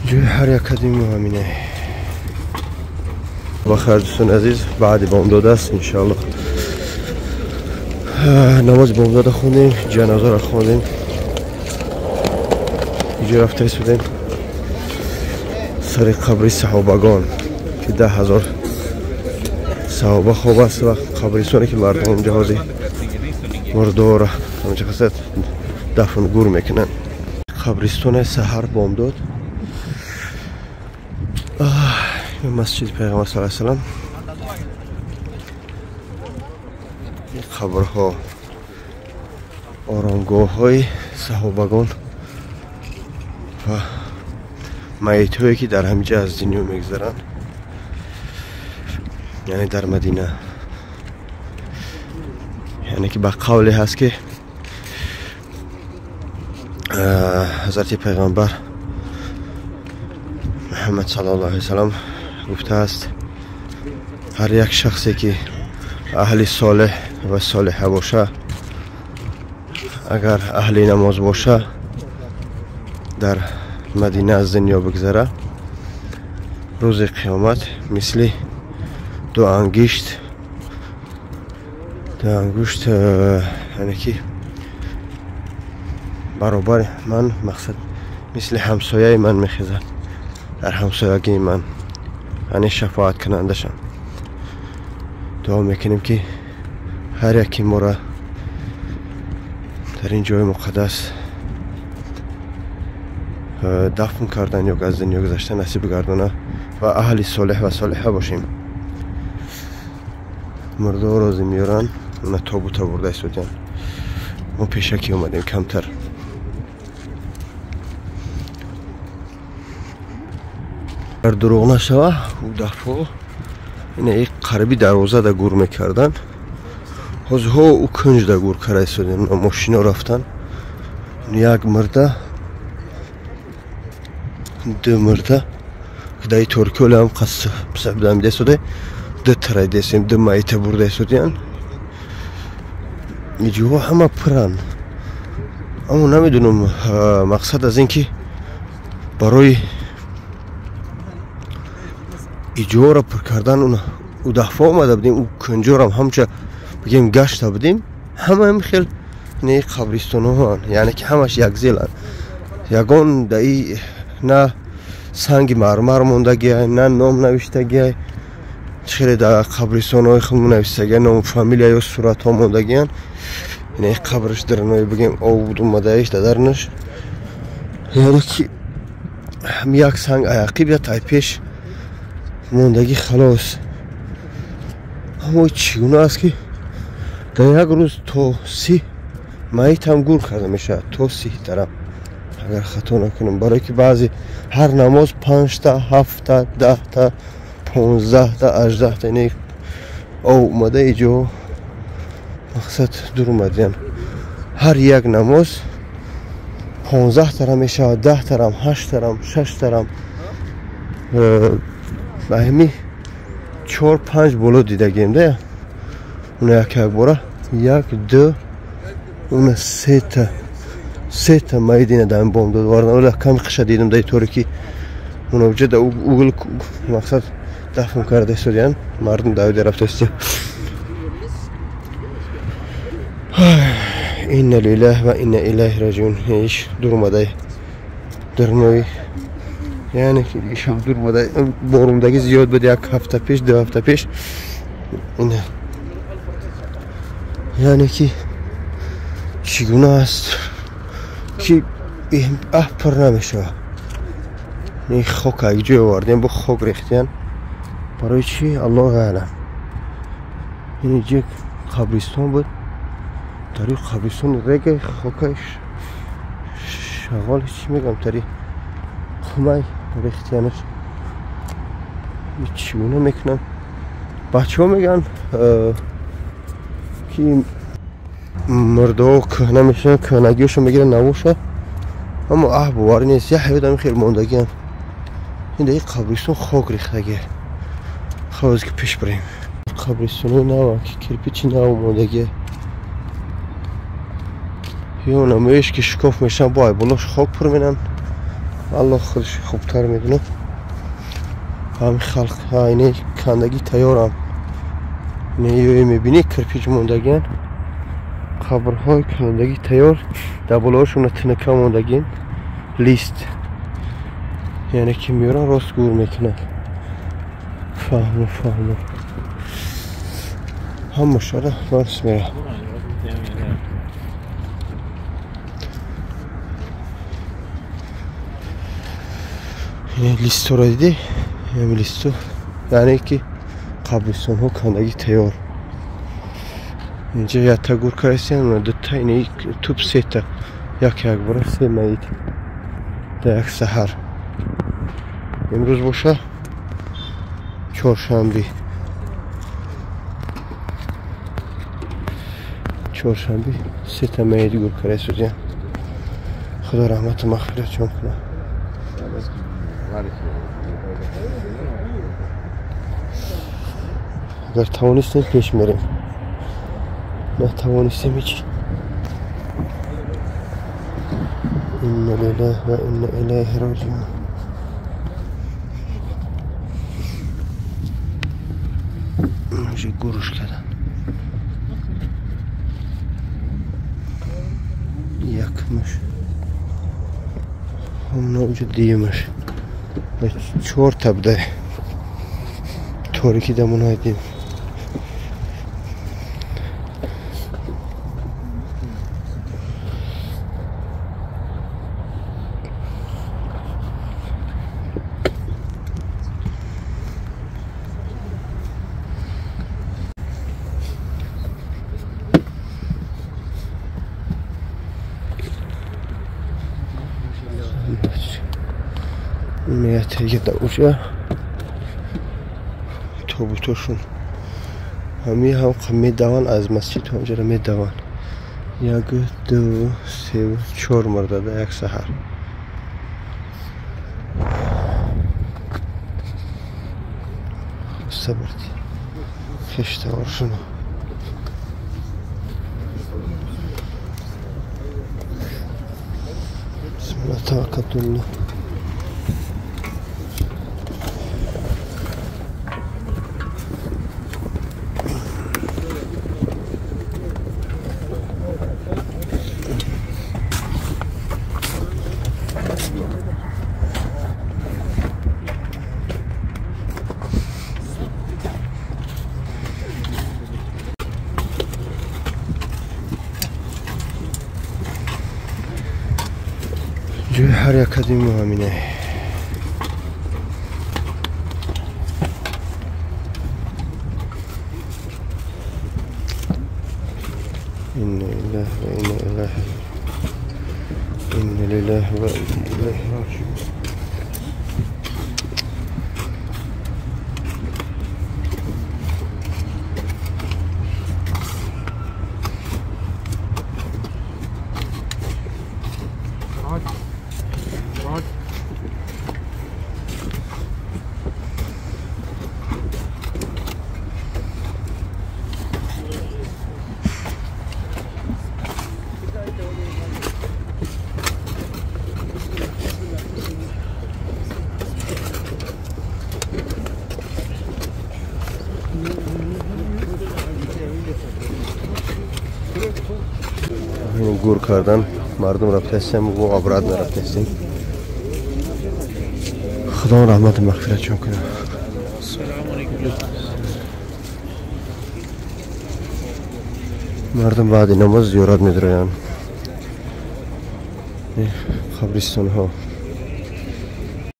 Ҷои ҳар як кадими ҳамине. Бахайр, дӯстони азиз, баъди бомдод аст, иншоаллоҳ. Намози бомдода хондем, ҷанозаро хондем. Иҷо рафта истодем сари қабри саҳобагон, ки 10 000 саҳоба хоб аст ва қабристоне ки мардум онҷо ҳозир мурдора ҳамҷа қасад дафн гур мекунанд. Қабристоне саҳар бомдод. Масҷиди Пайғамбар саллаллоҳу алайҳи васаллам. Қабрҳо, оромгоҳҳои саҳобагон ва майитҳое, ки дар ҳамиҷа аз дунё мегузаранд, яъне дар Мадина. Яъне ки ба қавле ҳаст, ки ҳазрати Пайғамбар Муҳаммад саллаллоҳу алайҳи васаллам гуфтааст: ҳар як шахсе, ки аҳли солеҳ ва солиҳа боша, агар аҳли намоз боша, дар Мадина аз дунё бигзара, рӯзи қиёмат мисли ду ангушт, яъне ки баробари ман, мақсад, мисли ҳамсояи ман мехезад, дар ҳамсоягии ман, яъне шафоаткунандашам. Дуо мекунем, ки ҳар яки моро дар ин ҷои муқаддас дафн кардан ё аз дунё гузаштан насиб гардона ва аҳли солеҳ ва солиҳа бошем. Мурдо розӣ меёранд, она тобута бурда истодиянд. Мо пешакӣ омадем камтар. Агар дурӯғ нашава, ӯ дафъо ина и қариби дарвоза да гур мекарданд. Ҳозирҳо ӯ кунҷ да гур карда истодем. Мошино рафтан, як мурда, ду мурда даи торикиолам қасбдам дестоде, ду тарай десем, ду майита бурда истодиянд. Иҷоҳо ҳама пуранд, аммо намедонам, мақсад аз ин ки барои иҷоҳоро пур кардан. Ӯ дафъа омада будем, ӯ кунҷорам ҳамча бигем гашта будем. Ҳамаам хел не қабристонҳоанд, яъне ки ҳамаш якзеланд. Ягон даи на санги мармар мондагиай, на ном навиштагиай. Хеле дар қабристонҳои худмо навиштагиай, ному фамилия ё суратҳо мондагиянд. Ина қабраш даранои бигем об буд, омадаиш дадарнаш, яъне ки як санг аяқиб я тайпеш мондагӣ, халос. Аммо чӣ гуна аст, ки дар як рӯз то 30 майитам гур карда мешавад? То 30 тараф, агар хато накунам, барое ки баъзе ҳар намоз панҷта, ҳафта, 10та, 15та, 18та ина об омада, иҷо мақсад дур омадиян. Ҳар як намоз 15 тарам мешавад, 10 тарам, ҳашт тарам, шаш тарам. Ба ҳами чор панҷ боло дидагем да. Уна як як бора, як, ду, уна сета майдина дар бомдод вардан. Ола ками қиша дидам даи торики, уна уҷа да угл мақсад дафн карда истодиян. Мардум давида рафта истия. Инна лиллаҳ ва инна илайҳи роҷиун. Иш дур омадай дарнои, яъне ки ишам дур омадай. Борундагӣ зиёд буд як ҳафта пеш, 2 ҳафта пеш. Ина, яъне ки чӣ гуна аст, ки аҳ пур намешавад? Ин хок як ҷой овардем, бо хок рехтиян. Барои чӣ, Аллоҳ аълам. Ин иҷо қабристон буд. Дар ӯ қабристон рега хокай шағол, чӣ мегам, тари қумай рехтиянаш. Чӣ гуна мекунанд? Бачаҳо мегӯянд, ки мурдаҳо кӯҳна мешаванд, кӯҳнагиҳошон мегиранд, навоша. Аммо аҳ боварӣ нест, як ҳаётами хел мондагиам. Ин дар қабристон хок рехтагия. Халос, ки пеш барем. Қабристони нава, ки кирпичи нав мондагия. Ё намоиш ки шикоф мешаванд, бо айболош хок пур менанд. Аллоҳ худаш хубтар медонад. Ҳами халқ ҳайне кандагӣ тайёрам. Не мебинӣ кирпич мондагиан. Қабрҳои кандагӣ тайёр, дар болоашона тинака мондагин лист. Яъне ки меёран рост гур мекунанд. Фаҳму фаҳму. Ҳамашара рост мера. Листҳоро дидӣ? Ҳами листҳо, яъне ки қабристонҳо кандагӣ тайёр. Инҷа якта гур кардастем, дута, ин туп сета. Як якбора се маит дар як саҳар. Имрӯз боша чоршанбе. Чоршанбе сета маит гур кардастем. Худо раҳмату мағфиратшон кунад. Агар тавонистем пеш мерем, натавонистем ҳеч. Инна лиллаҳи ва инна илайҳи роҷиун. Инҷа гуруш кардан. Якмаш, ҳамна уҷа дуюмаш, чорта буда. Торикӣ дамонаидем. Уҷа тобутошон ҳами ҳам медаванд, аз масҷид ҳамҷара медаванд. 1, 2, 3, 4 марда дар як саҳар. Сабрти хештаворшон. Бисмилла таваккалтуллоҳ. ҷои ҳар як кадими ҳамине. Инна лиллаҳи ва инна илайҳи, инна лиллаҳи ва инна илайҳи роҷиун. Гур кардан мардум рафтастем, во обратно рафтастем. Худо раҳмату мағфиратшон кунад. Мардум баъди намоз зиёрат медароянд қабристонҳо.